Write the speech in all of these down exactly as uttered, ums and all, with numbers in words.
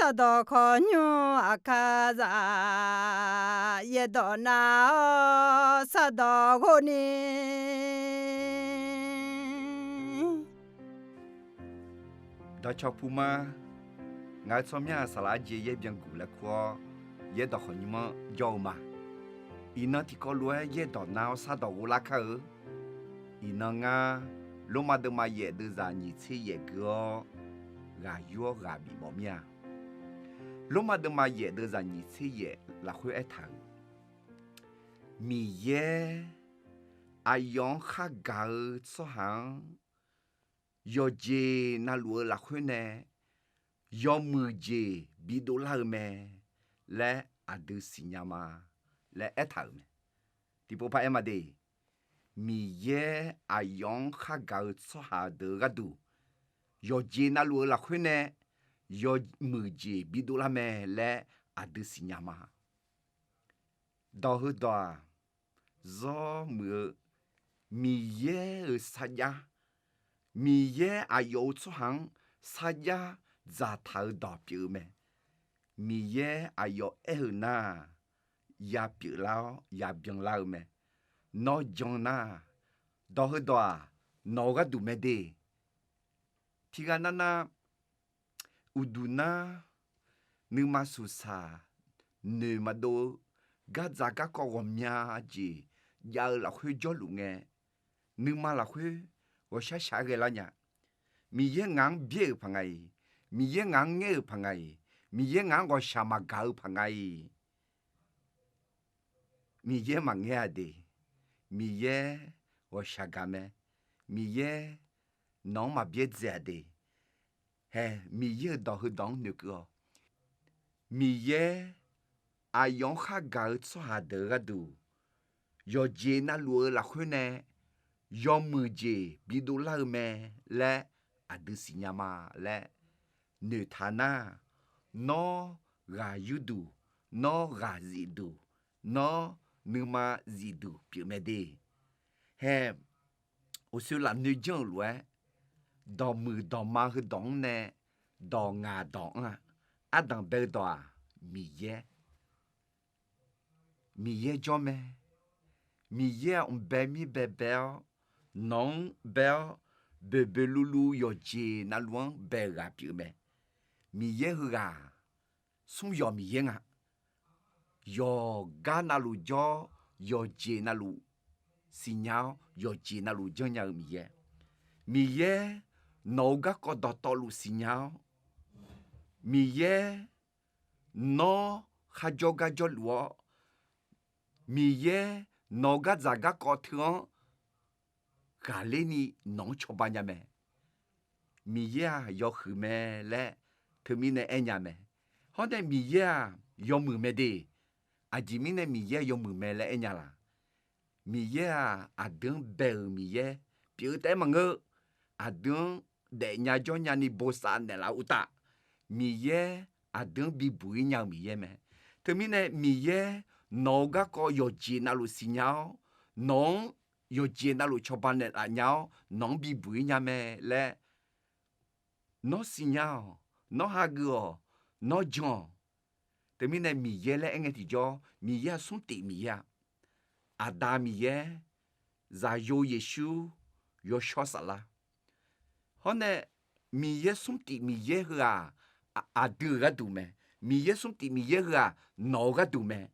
Sardawq khawqnymr aqkar zaf, yaerdawq nav-awr sardawq ghov ni. Dawqcawq puma, ngaq-euq tsawrmyanr-aq saqlaq arjeq yaer byanguq laer kur-awr, yaerdawq khawqnymr-anr jawr-eu ma. Iqnan tiqkawv lof-aer yaerdawq nav-awr sardawq ghov lar kar-eu. Iqnan ngar, Lormav deuvma yaef deuvzaq nyiq tser yaef gui-awr, ghaq yur-awr ghaq bif mawf mir-a. Lormav deuvma yaef deuvzaq nyiq tser yaef lafkhoer aertaq-euq, Miqyaer aqyawf-anr khargaq-eu tsawrhaq-anr yawqjeq navluf-eu lafkhoer nae yawmuiq jeq bidov lar-eu mae laer aqdui siqnya ma laer aertaq-euq mae. Tiqpov par aer ma de. Miqyaer aqyawf-anr khargaq-eu tsawrhaq deuq-eu gharduq, yawqjeq navluf-eu lafkhoer nae yawmuiq jeq bidov lar mae laer aqdui siqnya ma. Dawq heudawq-aq, zawr muiq-eu Miqyaer-euq sarjax, Miqyaer aqyawf-euq tsawrhaq-anr sarjax dzaqtaq-eu dawq pyeuf-eu mae. Miqyaer aqyawf aer-eu nar-aq, ya pyeuf lar-awr ya byan lar-eu mae. Nawr jan nar-aq, dawq heudawq-aq, nawq-eu gharduq mae de. Tiqghaq navnav, uqduq nar, nuima suqsaq noeq maqdov-eu, gardzaq garkawv ghawqmya jeq jav-eu lafkhoer jawrluf ngae, nuima lafkhoer ghawqshar shaq-aer ghae lar nya. Miqyaer ngaq-anr byaer-euq paq nga-iq, Miqyaer ngaq-anr ngaer-euq paq nga-iq, Miqyaer ngaq-anr ghawqshaq maqgaq-eu paq nga-iq. Miqyaer maqngaer-a de. Miqyaer ghawqshaq gaq mae. Miqyaer nawq-anr maqbyaer dzae-a de. Hae, Miqyaer-euq dawq heudawq-anr noeqkeuv-awq. Miqyaer aqyawf-anr khargaq-eu tsawrhaq deuq-eu gharduq, yawqjeq navluf-eu lafkhoer nae yawmuiq jeq bidov lar-eu mae laer aqdui siqnya ma laer noeqtaq nar, nawr ghaq yurduq, nawr ghaq zifduq, nawr nuima zifduq pyeuf mae de. Hae, uqshoe lafnoe janr-euq lof-aer, dawqmuiq dawqma heudawq-anr nae dawq ngaq dawq-anr-a. Ardanq bae-eu dawq-aq, Miqyaer. Miqyaer jawr mae. Miqyaer-aq mqbae mir baebae-awr, nawq-anr bae-awr, boeqboeq luvluv yawqjeq navluf-anr bae-eu ghaq pyeuf mae. Miqyaer heughaq smr yawq Miqyaer nga. Yawqgar navluf jawr, yawqjeq navluf siqnya-awr, yawqjeq navluf janrnya-eu Miqyaer. Miqyaer nawq-eu garkawv dawqtawvluf siqnya-awr, Miqyaer nawr kharjawr garjawr luf-awr, Miqyaer nawq-eu gardzaq garkawv teu-anr ghaqler ni nawq-anr cawba nya mae. Miqyaer-aq yawhuiq mae laer teumirnae aernya mae. Hawr nae Miqyaer-aq yawmuiq mae de. Aqjeq mirnae Miqyaer yawmuiq mae laer aernya laq? Miqyaer-aq aqdui-anr bae-euq Miqyaer pyeuf-eu taef-aer maqngeur. Aqdui-anr daefnya jawrnya ni bosav naeqlaf-eu uqtaf, Miqyaer aqdui-anr bibuq-ir nya-eu Miqyaer mae. Teumirnae Miqyaer nawq-eu garkawv yawqjeq navluf siqnya-awr, nawq-anr yawqjeq navluf cawba naeqlaf nya-awr, nawq-anr bibuq-ir nya mae laer nawr siqnya-awq, nawr hageuf-awq, nawr jan-awq. Teumirnae Miqyaer laer aerngae tiqjawr, Miqyaer-aq smrtif Miqyaer-a. Aqda Miqyaer, Zaqyo Yeqsur, Yawshawr Saflar. Hawr nae Miqyaer smrtif Miqyaer heu-aq, aqdui-euq gharduq mae. Miqyaer smrtif Miqyaer heu-aq, nawq-eu gharduq mae.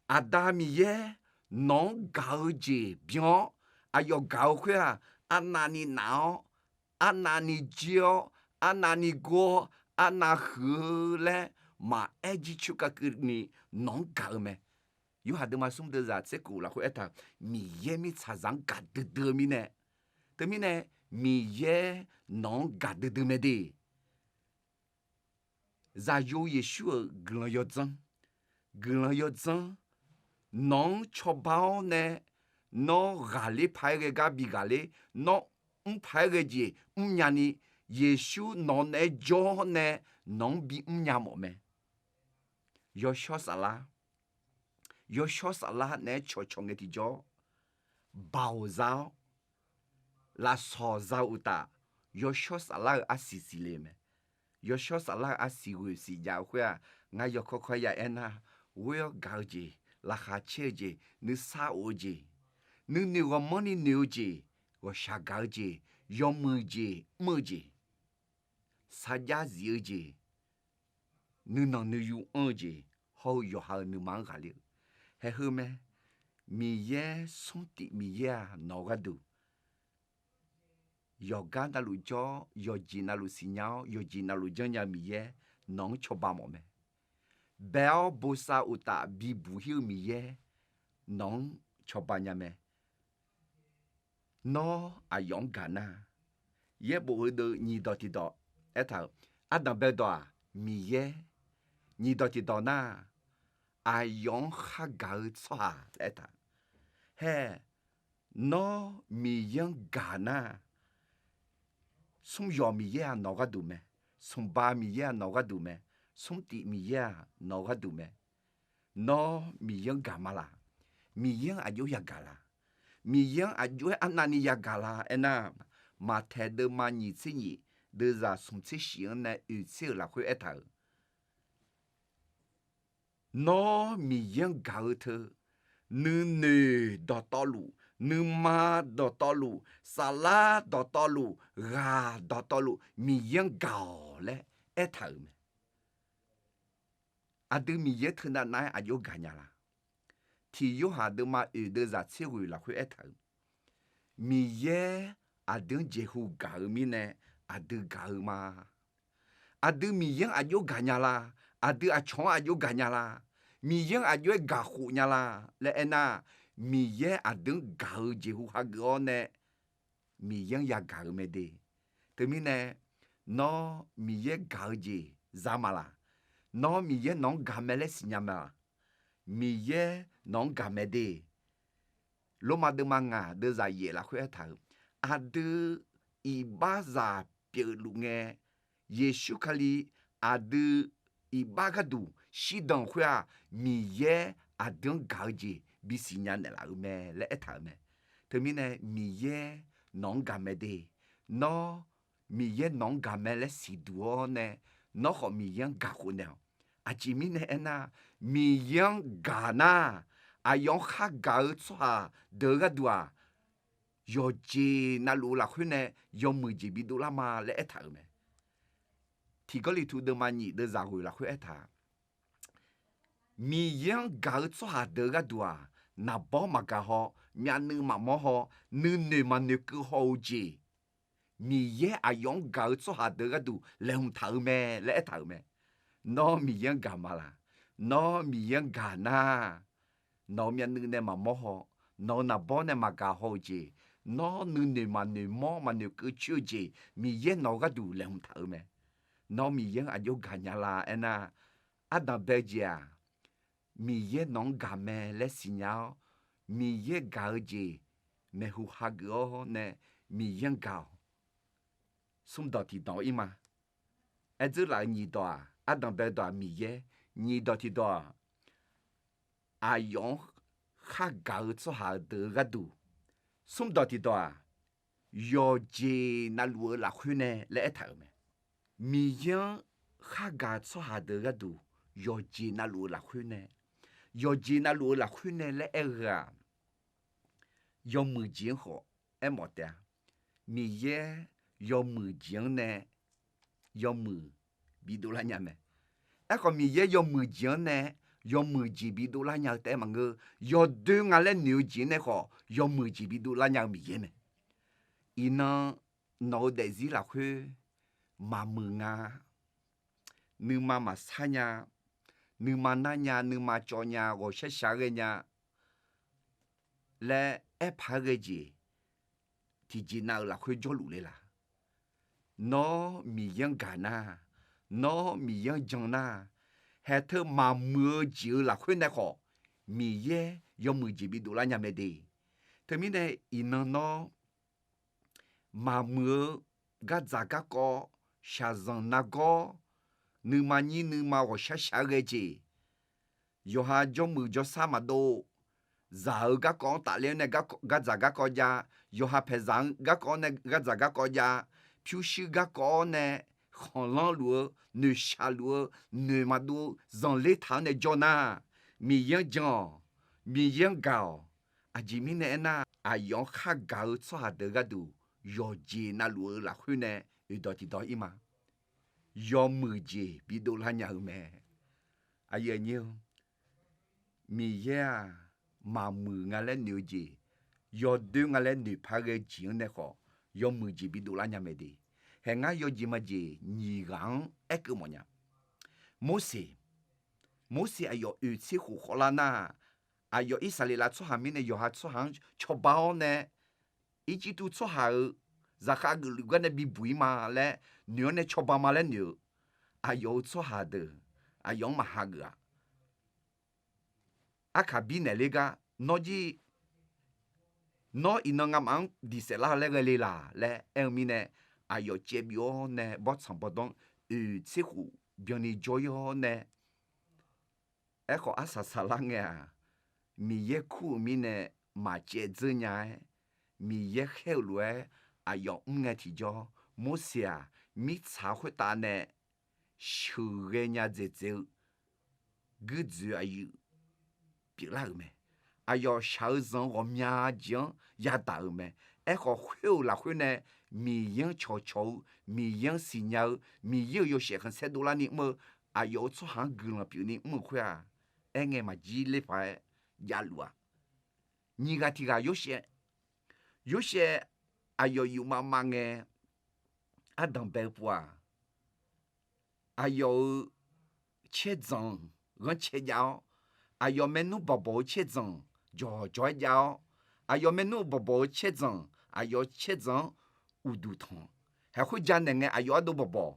Aqda Miqyaer nawq-anr gaq-eu jeq byan-awr, aqyawf gaq-eu khoer-aq, arnavni naf-awr, arnavni jir-awr, arnavni gor-awr, arnav huiq-eu laer maqaer jircoer kakeuv ni nawq-anr gaq-eu mae. Yorhaq deuvma smr deuvzaq tser kof lafkhoer aertaq, Miqyaer mirtsaqzaq-anr gaqdui dui-eu mirnae. Teumirnae Miqyaer nawq-anr gaqdui dui mae de. Zaqyo Yeqsur-euq guiqlanq yawdzanr, guiqlanq yawdzanr, nawq-anr cawba-awr nae, nawr ghaqler paq-aer ghae gar bi ghaqler, nawr mr paq-aer ghae jeq mrnya ni, Yeqsur nawq naeq-aer jawr-awr nae nawq-anr bimr nya mawf mae. Yawshawr Saflar, Yawshawr Saflar naeq-aer cawqcawq ngae tiqjawr, baoq za-awr, lafsawq za-eu uqtaf, Yawshawr Saflar-euq arsiq siqle mae. Yawshawr Saflar-euq arsiq ghoeq siqjav-eu khoer-aq, ngar yawkawr kawr ya aernar, ghoer-awr gaq-eu jeq, laqkhaq caer-eu jeq, nuisar of-eu jeq, nuinoeq ghawqmanrni noeq-eu jeq, ghawqshaq gaq-eu jeq, yawmuiq jeq mr-eu jeq, sarjax zif-eu jeq, nuinanq nuiyu anr-eu jeq, hawr-eu yawqha-euq nuima-anr ghaqler-eu, haeq heu mae. Miqyaer smr tif Miqyaer-aq nawq-eu gharduq yawqgar navluf jawr-awr, yawqjeq navluf siqnya-awr, yawqjeq navluf janrnya-eu Miqyaer nawq-anr cawba mawf mae. Bae-awr bosav uqtaf bibuq hir-eu Miqyaer nawq-anr cawba nya mae. Nawr aqyawf-anr gaq nar, yaerbof heudeuq nyiq dawq tiqdawq aertaq-euq, ardanq bae-eu dawq-aq Miqyaer, nyiq dawq tiqdawq nar, aqyawf-anr khar gaq-eu tsawrhaq laer aertaq. Hae, nawr Miqyaer-anr gaq nar, smr yawq Miqyaer-aq nawq-eu gharduq mae, smq ba Miqyaer-aq nawq-eu gharduq mae, smr tif Miqyaer-aq nawq-eu gharduq mae. Nawr Miqyaer-anr gaq ma laq? Miqyaer-anr aqjox yagaq laq? Miqyaer-anr aqjox-aer arnavni yagaq laq aernar, Maqtaeq deuvma nyiq tser nyiq, deuvzaq smq tser shif-anr nae oeq tser-euq lafkhoer aertaq-euq, nawr Miqyaer-anr gaq-eu teu, nuinoeq dawqtawvluf, nuima dawqtawvluf, saflar dawqtawvluf, ghaq dawqtawvluf Miqyaer-anr gaq-awq laer aertaq-euq mae. Aqdui Miqyaer teunav nav-aer aqjox gaqnya la? Tiq Yorhaq deuvma oeq deuvzaq tser ghoeq lafkhoer aertaq-euq, Miqyaer aqdui-anr jeqhu gaq-eu mirnae aqdui gaq-eu ma. Aqdui Miqyaer-anr aqjox gaqnya la? Aqdui aqcawq-anr aqjox gaqnya la? Miqyaer-anr aqjox-aer gaqkhof nya la laer aernar, Miqyaer aqdui-anr gaq-eu jeqhu hageuf-awr nae Miqyaer-anr yagaq-eu mae de. Teumirnae, nawr Miqyaer gaq-eu jeq za ma laq? Nawr Miqyaer nawq-anr gaq mae laer siqnya ma laq? Miqyaer nawq-anr gaq mae de. Lormav deuvma ngaq deuvzaq yaef lafkhoer aertaq-euq, aqdui iqbaxzaq pyeufluf ngae, Yeqsur Kali aqdui iqbax gharduq shirdan khoer-aq, Miqyaer aqdui-anr gaq-eu jeq bisiqnya naeqlaf-euq mae laer aertaq-euq mae. Teumirnae Miqyaer nawq-anr gaq mae de. Nawr Miqyaer nawq-anr gaq mae laer siqduq-awr nae, nawr khawf Miqyaer-anr gaqkhof naeq-awq. Aqjeq mirnae aernar, Miqyaer-anr gaq nar, aqyawf-anr khar gaq-eu tsawrhaq deuq-eu gharduq-aq, yawqjeq navluf-eu lafkhoer nae yawmuiq jeq bidov lar ma laer aertaq-euq mae. Tiq Gawrliqtu deuvma nyiq deuvzaq ghoeq lafkhoer aertaq, Miqyaer-anr gaq-eu tsawrhaq deuq-eu gharduq-aq, naqbawr maqgaq haw, myavnuiv maqmawr haw, nuinoeq maqnoeqkeuv haw-eu jeq, Miqyaer aqyawf-anr gaq-eu tsawrhaq deuq-eu gharduq laeqhmq taq-eu mae laer aertaq-euq mae. Nawr Miqyaer-anr gaq ma laq? Nawr Miqyaer-anr gaq nar, nawq-euq myavnuiv nae maqmawr haw, nawq-euq naqbawr nae maqgaq haw-eu jeq, nawr nuinoeq maqnoeq mawr maqnoeqkeuv coer-eu jeq, Miqyaer nawq-eu gharduq laeqhmq taq-eu mae. Nawr Miqyaer-anr aqjox gaqnya la aernar, ardanq bae-eu jeq-aq, Miqyaer nawq-anr gaq mae laer siqnya-awr, Miqyaer gaq-eu jeq maeqhu hageuf-awr nae Miqyaer-anr gaq-awq. Smrdawq tiqdawq ir ma. Aerdzeur laf-euq nyiq dawq-aq, ardanq bae-eu dawq-aq Miqyaer, nyiq dawq tiqdawq-aq, aqyawf-anr khar gaq-eu tsawrhaq-eu deuq-eu gharduq, smrdawq tiqdawq-aq, yawqjeq navluf-eu lafkhoer nae laer aertaq-euq mae. Miqyaer-anr khar gaq-eu tsawrhaq deuq-eu gharduq, yawqjeq navluf-eu lafkhoer nae, yawqjeq navluf-eu lafkhoer nae laer aer-eu-aq, yawmuiq jeq-anr khawf aermawf taef-a. Miqyaer yawmuiq jeq-anr nae yawmuiq bidov lar nya mae. Aerkhawf, Miqyaer yawmuiq jeq-anr nae yawmuiq jeq bidov lar nya-eu taef-aer maqngeur. Yawdoer nga laer noeq-eu jeq-anr nae khawf, yawmuiq jeq bidov lar nya-eu Miqyaer mae. Iqnan nawq-eu daefzir lafkhoer maqmuiq nga, nuima maqsar nya, nuima nar nya, nuima cawv nya, ghawqshar shaq-aer ghae nya laer aerpaq-aer ghae jeq, tiqjeq nav-euq lafkhoer jawrluf le laq? Nawr Miqyaer-anr gaq nar, nawr Miqyaer-anr jan nar, haeq teu maqmuiq-eu jeq-eu lafkhoer nae khawf, Miqyaer yawmuiq jeq bidov lar nya mae de. Teumirnae iqnan nawr maqmuiq-eu gardzaq garkawv, shaqzanq nargawr, nuima nyir nuima ghawqshar shaq-aer ghae jeq, yawqha jawrmuiq jawrsar maqdov, zaq-eu garkawv-anr tafler-awr nae gardzaq garkawv jav, yawqha paeqzaq-anr garkawv-anr nae gardzaq garkawv jav, pyurshuir garkawv-awr nae khanqlanr luf-eu, noeqshaq luf-eu, noeq maqdov-eu zanqler taq-anr nae jawr nar, Miqyaer-anr jan-awq, Miqyaer-anr gaq-awq. Aqjeq mirnae aernar, aqyawf-anr khar gaq-eu tsawrhaq deuq gharduq yawqjeq navluf-eu lafkhoer nae oeqdawq tiqdawq ir ma. Yawmuiq jeq bidov lar nya-eu mae. Aqyuif aqnyir-or, Miqyaer-aq, maqmuiq nga laer noeq-eu jeq, yawdoer nga laer noeqpar ghae-eu jeq-anr nae khawf, yawmuiq jeq bidov lar nya mae de. Haeq ngar yawjeq majeq nyiq ghaq-anr aerkeuv mawfnya. Morseq, Morseq aqyawf oeq tser khof khawvlar nar, aqyawf Irsaqleqlav tsawrhaq mirnae yawqha tsawrhaq-anr cawba-awr nae, Irjirtuv tsawrhaq-euq zaqkhav geufluf gar nae bibuq ir ma laer noeq-awr nae cawba ma laer noeq-eu, aqyawf-euq tsawrhaq deuq aqyawf-anr maqha geuf-aq. Arkaq birnaeq ler gar, nawr jir, nawr iqnan ngamaf-anr diq saef lar-eu laer ghae le laq laer aer-eu mirnae, aqyawf caev byov-awr nae bawrtsanq bawrdanr oeq tser khof byanni jawr-ir-awr nae, aerkhawf arsaq saqlar ngae-aq, Miqyaer kur-euq mirnae maqcaev dzeur nya-aer, Miqyaer khaer-eu lof-aer aqyawf mr ngae tiqjawr, Morseq-aq, mirtsaq khoertav nae sheuqghae nya dzaeqdzaeq-eu guirdzoeq aqyuif pyeuflar-euq mae. Aqyawf shaq-eu zanq-eu ghawqmya jeq-anr yadaq-euq mae. Aerkhawf, khoer-euq lafkhoer nae Miqyaer-anr cawqcawq-eu, Miqyaer-anr siqnya-eu, Miqyaer-euq yawshaef khanqsaer dovlarni mr-eu, aqyawf-euq tsawrhaq-anr guiqlanq pyeufni mr-euq khoer-aq, aer ngae maqjir ler paq-aer javluf-aq. Nyiq ghaq tiq ghaq Yorsaev, Yorsaev aqyawf yufmav mav ngae, ardanq bae-eu pov-aq, aqyawf-euq caerdzanq ghanrcae jav-awr, aqyawf maernmr bawqbawq-eu caerdzanq jawqjawq-aer jav-awr, aqyawf maernmr-eu bawqbawq-eu caerdzanq, aqyawf caerdzanq-anr uqduq tanq. Haeq khoer janaeq ngae aqyawf ardov bawqbawq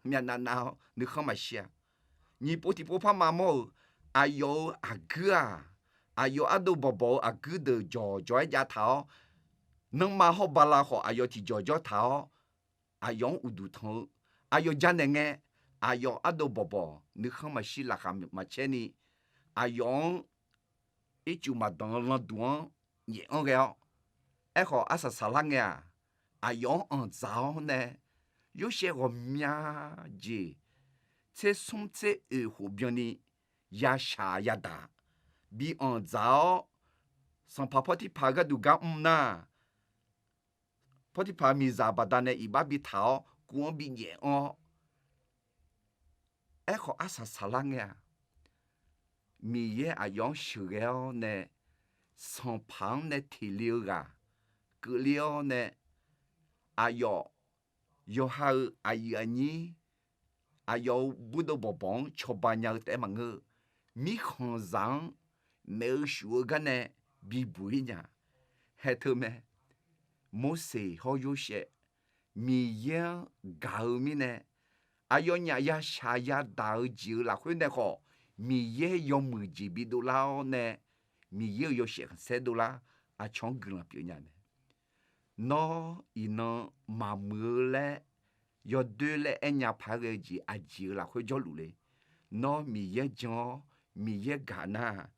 myavnav nav-awr nuikhanr maqshir-a. Nyiq pov tiqpov par maqmawr-euq, aqyawf-euq aqguir-aq, aqyawf ardov bawqbawq-eu aqguir deuq jawqjawq-aer jav taq-awr, nanrma hawr bala khawf aqyawf tiqjawq jawr taq-awr, aqyawf-anr uqduq tanq-eu, aqyawf janaeq ngae, aqyawf ardov bawqbawq nuikhanr maqshir laqkhaq maqcaer ni, aqyawf-anr ircuf maqdanq-eu landuq-anr nyaef anr ghae-awr, aerkhawf arsaq saqlar ngae-aq, aqyawf-anr anqdzaq-awr nae, Yorsaev ghawqmya jeq tser smr tser oeq khof byanni yashaq yadaq bi anqdzaq-awr, sanqpaq Pawrtirpaq gharduq gar mr nar, Pawrtirpaq miqzaq baqdanae iqbax bi taq-awr kuv-anr bi nyaef anr-awr, aerkhawf arsaq saqlar ngae-aq, Miqyaer aqyawf-anr sheuqghae-awr nae, sanqpaq-anr nae teq le-eu ghaq keuvle-awr nae, aqyawf yawqha-euq aqyuif aqnyir, aqyawf-euq burdov bawqbawq-anr cawba nya-eu taef-aer maqngeur-eu, mirkhanqzaq-anr maeq-eu shuf-eu gar nae bibuq-ir nya. Haeq teu mae, Morseq hawr Yorsaev Miqyaer-anr gaq-eu mirnae, aqyawfnyaf yashaq yadaq-eu jeq-euq lafkhoer nae khawf, Miqyaer yawmuiq jeq bidov lar-awr nae, Miqyaer-euq yawshaef khanqsaer dovlar, aqcawq-anr guiqlanq pyeuf nya mae. Nawr iqnan maqmuiq-eu laer, yawdoer laer aernya paq-aer ghae-eu jeq aqjeq-euq lafkhoer jawrluf le. Nawr Miqyaer jan-awr Miqyaer gaq nar,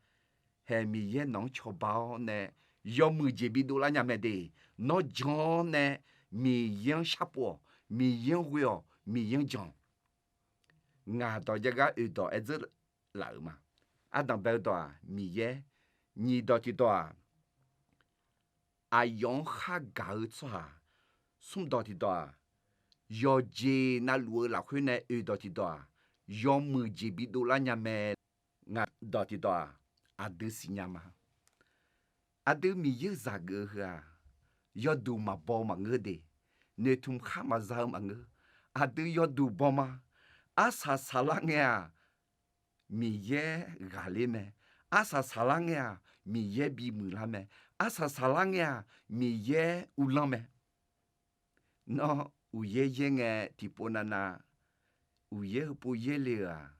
haeq Miqyaer nawq-anr cawba-awr nae yawmuiq jeq bidov lar nya mae de. Nawr jan-awr nae Miqyaer-anr sharpov-awq, Miqyaer-anr ghoe-awq, Miqyaer-anr jan-awq. Ngaq dawq jav gar oeq dawq aer dzeur laf-euq ma. Ardanq bae-eu dawq-aq Miqyaer, nyiq dawq tiqdawq-aq, aqyawf-anr khar gaq-eu tsawrhaq, smr dawq tiqdawq-aq, yawqjeq navluf-eu lafkhoer nae oeq dawq tiqdawq-aq, yawmuiq jeq bidov lar nya mae. Ngaq dawq tiqdawq-aq, aqdui siqnya ma. Aqdui Miqyaer-euq zaq geuf-eu heu-aq, yawduq maqbaw maqngeur de, noeqtmq khar maqza-eu maqngeur. Aqdui yawduq baw ma. Arsaq saqlar ngae-aq, Miqyaer ghaqler mae. Arsaq saqlar ngae-aq, Miqyaer bimuiq lar mae. Arsaq saqlar ngae-aq, Miqyaer uvlanr mae. Nawr uqyaer yaer ngae tiqpov navnav, uqyaer heupov yaerle-euq-aq,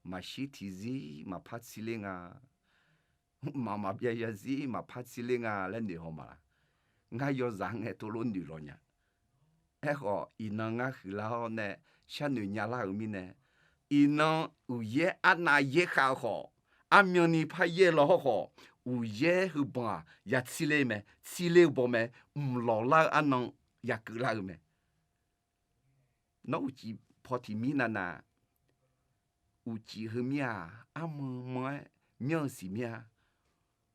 maqshir tiqzir maqpar tserler nga, mqmaq maqbyav zarzir maqpar tserler nga laer noeqhaw ma laq? Ngar yawzaq-anr ngae tov lof noeq law nya. Aerkhawf, iqnan ngar huiqlar-awr nae sharnoeq nyalar-euq mirnae, iqnan uqyaer arnav yaer khav-eu khawf, armyanni par yaer law hawr khawf, uqyaer heubanq-aq ya tserler mae, tserler-eu baw mae, mqlawq lar-eu arnan ya keuvlar-eu mae. Nawr uqcif paw tiq mir navnav, uqcif heumir-aq, armanr manr-aer myanr-eu siq mir-a,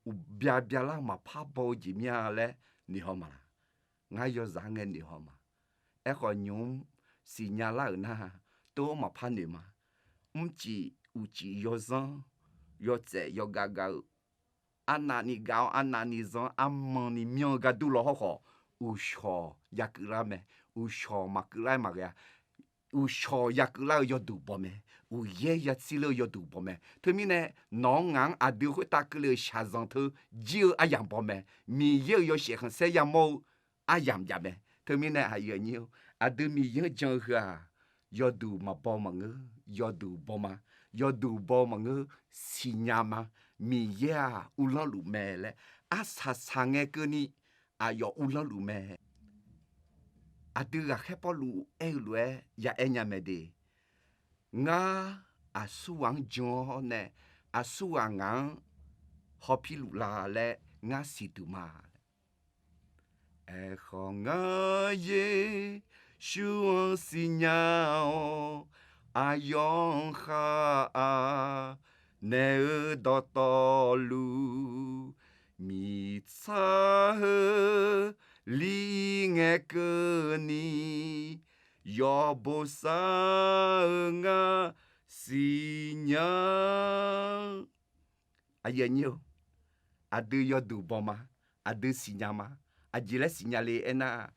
uqbya byalar maqpar baw-eu jeq mir-a laer noeqhaw ma laq? Ngar yawzaq-anr ngae noeqhaw ma. Aerkhawf, nymq-mr siqnya lar-euq nar, tov-anr maqpar noeq ma. Mrcif uqcif yawzanr, yawtsaef yawgav gav-eu, arnavni gav-awr arnavni zanr-awr armanni myanr-eu gardur law hawrkhawf, uqshawq ya keuvlar mae. Uqshawq maqkeuvlar-aer maqghae-a. Uqshawq ya keuvlar-eu yawduq baw mae. Uqyaer ya tsirler-eu yawduq baw mae. Teumirnae, nawq-anr ngaq-anr aqdui khoertav keuvle-euq shaqzanq teu jir-eu aryamq baw mae. Miqyaer-euq yawshaef khanqsaer yamawr-eu aryamq jav mae. Teumirnae aqyuif aqnyir-or, aqdui Miqyaer-anr jan-eu heu-aq, yawduq maqbaw maqngeur, yawduq baw ma. Yawduq baw maqngeur, siqnya ma. Miqyaer-aq uvlanr luf mae laer arsaq saqngae keuvni aqyawf uvlanr luf mae. Aqdui ghaqkhaer Pawrluv aer-eu lof-aer ya aer nya mae de. Ngar aqsurghaq-anr jan-awr nae, aqsurghaq ngaq-anr hawpir luf la laer ngar siqduq ma. Aerkhawf, ngar Yeqsur-anr siqnya-awr, aqyawf-anr khar-a naeq-eu dawqtawvluf, miqtsaq heu li ngae keuvni, yawbo sar-eu ngar siqnya. Aqyuif aqnyir-or, aqdui yawduq baw ma. Aqdui siqnya ma. Aqjeq laer siqnya le aernar,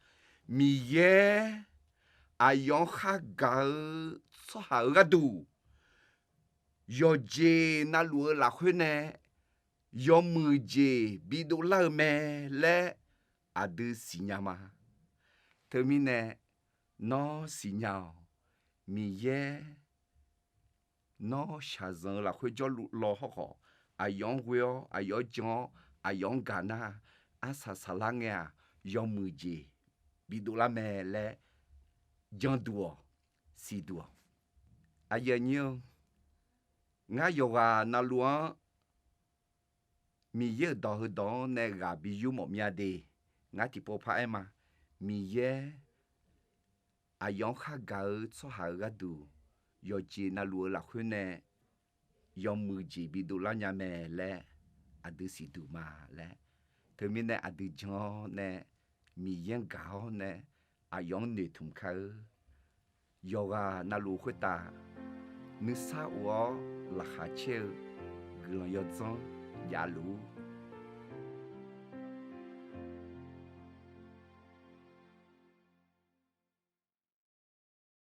Miqyaer aqyawf-anr khar gaq-eu tsawrhaq-euq gharduq, yawqjeq navluf-eu lafkhoer nae yawmuiq jeq bidov lar-eu mae laer aqdui siqnya ma. Teumirnae, nawr siqnya-awq. Miqyaer nawr shaqzanq-eu lafkhoer jawrluf law hawrkhawf, aqyawf-anr ghoe-awr, aqyawf-anr jan-awr, aqyawf-anr gaq nar, arsaq saqlar ngae-aq, yawmuiq jeq bidov lar mae laer janduq-awq, siqduq-awq. Aqyuif aqnyir-or, ngar yawqghaq navluf-anr Miqyaer-euq dawq heudawq-anr nae ghaq bi yur mawf mya de. Ngar tiqpov par aer ma. Miqyaer aqyawf-anr khar gaq-eu tsawrhaq-euq gharduq, yawqjeq navluf-eu lafkhoer nae yawmuiq jeq bidov lar nya mae laer aqdui siqduq ma laer. Teumirnae aqdui jan-awr nae, Miqyaer-anr gaq-awr nae, aqyawf-anr noeqtmq kar-eu yawqghaq navluf khoertav nuisar of-awr laqkhaq caer-eu guiqlanq yawdzanr javluf-ur.